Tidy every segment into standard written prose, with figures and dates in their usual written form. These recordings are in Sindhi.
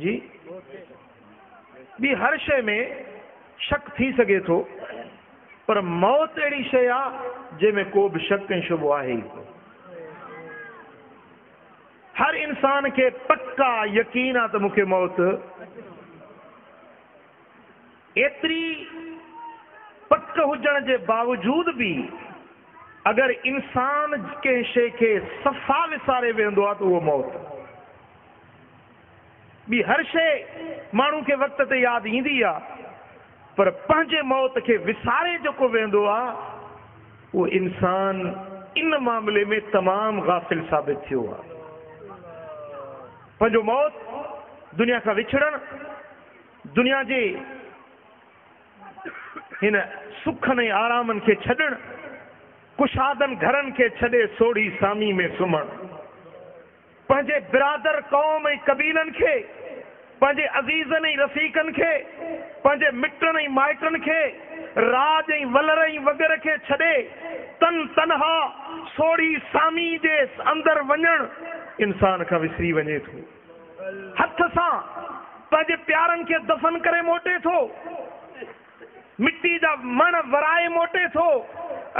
جي ٻي هر شيء ۾ شڪ ٿي سگهي ٿو، پر موت اهڙي شيء آ جنهن ۾ ڪو به شڪ ۽ شبهو آهي ئي ڪونه. هر انسان کي پڪ آ، يقين آ ته مون کي موت ايتري پڪ هجڻ جي باوجود به اگر انسان ڪنهن شيء کي صفا وساري ويهندو آ ته اهو موت. ٻي هر شيء ماڻهو کي وقت تي ياد ايندي آ پر پنهنجي موت کي وساري جيڪو ويهندو آ اهو انسان ان معاملي ۾ تمام غافل ثابت ٿيو آ. پنهنجو موت، دنيا کان وڇڙڻ، دنيا جي هن سکن ۽ آرامن کي ڇڏڻ، ڪشادن گهرن کي ڇڏي سوڙهي سامي ۾ سمهڻ، پنهنجي برادر قوم ۽ قبيلن کي، پنهنجي عزيزن ۽ رفيقن کي، پنهنجي مٽن ۽ مائٽن کي، راڄ ۽ ولر ۽ وڳر کي ڇڏي تن تنها سوڙهي سامي جي اندر وڃڻ انسان کان وسري وڃي ٿو. هٿ سان پنهنجي پيارن کي دفن ڪري موٽي ٿو. مٽي جا مڻ ورائي موٽي ٿو.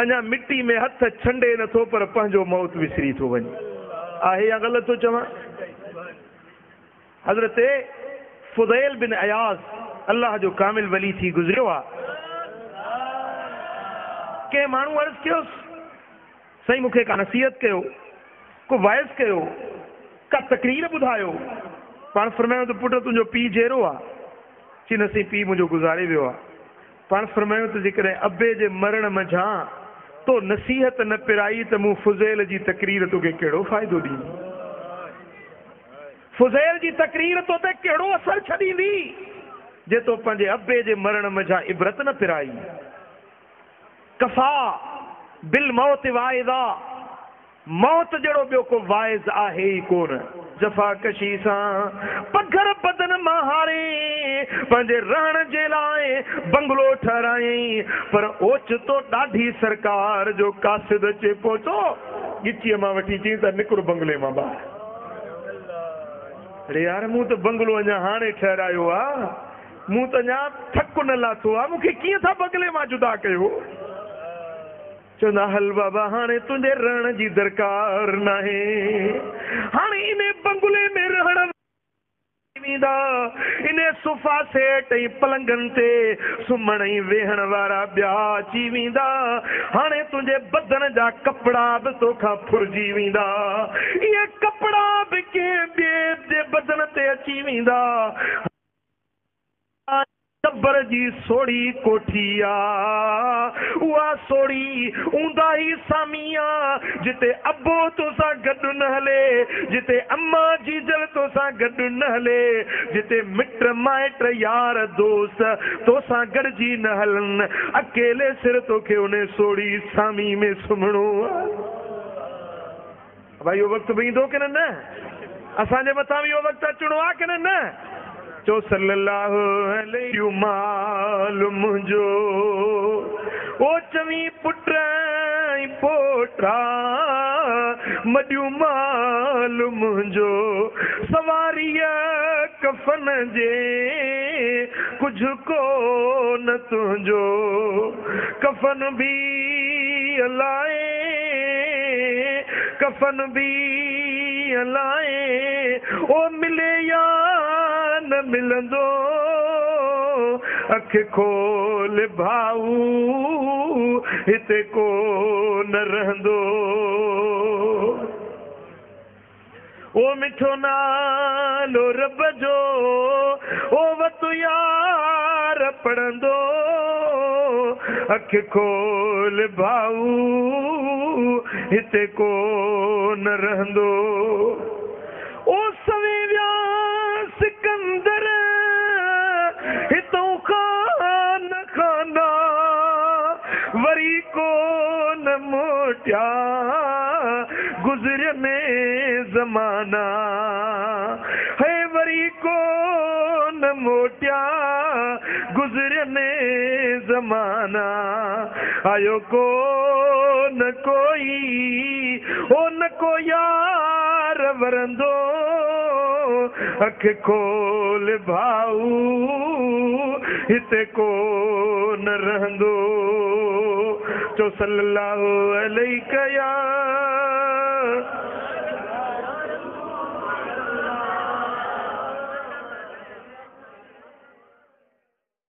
اڃا مٽي ۾ هٿ ڇنڊي نه ٿو پر پنهنجو موت وسري ٿو وڃي. آهي يا غلط ٿو چوان؟ حضرت فضيل بن عياض الله جو ڪامل ولي ٿي گذريو آ. ڪنهن ماڻهو عرض ڪيس، سائين مون کي ڪا نصيحت ڪيو، ڪو وعظ ڪيو، ڪا تقرير ٻڌايو. پاڻ فرمايو ته پٽ تنهنجو پيء جيئرو آ؟ چي نه سائين پيء منهنجو گذاري ويو آ. پاڻ فرمايو ته جيڪڏهن ابي جي مرڻ منجهان تو نصيحت نه پرائي ته مون فضيل جي تقرير توکي ڪهڙو فائدو ڏيندي؟ فضيل جي تقرير تو تي ڪهڙو اثر ڇڏيندي جي تو پنهنجي ابي جي مرڻ منجهان عبرت نه پرائي؟ ڪفيٰ بالموت واعظا، موت جهڙو ٻيو ڪو واعظ آهي ئي ڪونه. جفاڪشي سان پگهر بدن مان هاري پنهنجي رهڻ جي لاء بنگلو ٺهرايائين، پر اوچتو ڏاڍي سرڪار جو قاصد اچي پهتو، ڳچيء مان وٺي چيائين ته نڪر بنگلي مان ٻاهر. اڙي يار مون ته بنگلو اڃا هاڻي ٺهرايو آ. مون ته اڃا ٿڪ نه لاٿو آ، مون کي ڪيئن ٿا بنگلي مان جدا ڪيو؟ چوندا، هل بابا هاڻي تنهنجي رهڻ جي درڪار ناهي، هاڻي انهي بنگلي ۾ رهڻ وارا ويندا، انهي صوفا سيٽ ۽ پلنگن تي سمهڻ ۽ ويهڻ وارا ٻيا اچي ويندا، هاڻي تنهنجي بدن جا ڪپڙا به توکان ڦرجي ويندا، اهي ڪپڙا به ڪنهن ٻئي جي بدن تي اچي ويندا. قبر جي سوڙهي ڪوٺي آ، اها سوڙهي اونداهي سامي آ، جتي ابو توسان گڏ نه هلي، جتي اما جيجل توسان گڏ نه هلي، جتي مٽ مائٽ يار دوست توسان گڏجي نه هلن، اڪيلي سر توکي انهي سوڙهي سامي ۾ سمهڻو آ. ڀائي اهو وقت به ايندو ڪين نه؟ اسان جي مٿان به اهو وقت اچڻو آ ڪين نه؟ چئو صلي الله عليه مال منهنجو او چوين پٽ ۽ پوٽا مڏيون مال منهنجو سواريء ڪفن جي ڪجهه ڪو نه تنهنجو ڪفن به الائي ڪفن به الائي او ملي يا نه ملندو اک کول ڀائو هتي ڪو نه رهندو. او مٺو نالو رب جو، او وت يار پڙهندو، اک کول ڀائو هتي ڪو نه رهندو. او سوين ويا سڪندر هتئون خان خانا، وري ڪو نه موٽيا. گذرين زمانا هي وري ڪو نه موٽيا گذرين زمانا آيو ڪو نه ڪوئي او نه ڪو يار ورندو. اک کول ڀائو هتي ڪو نه رهندو. چؤ صلي الله عليڪ يا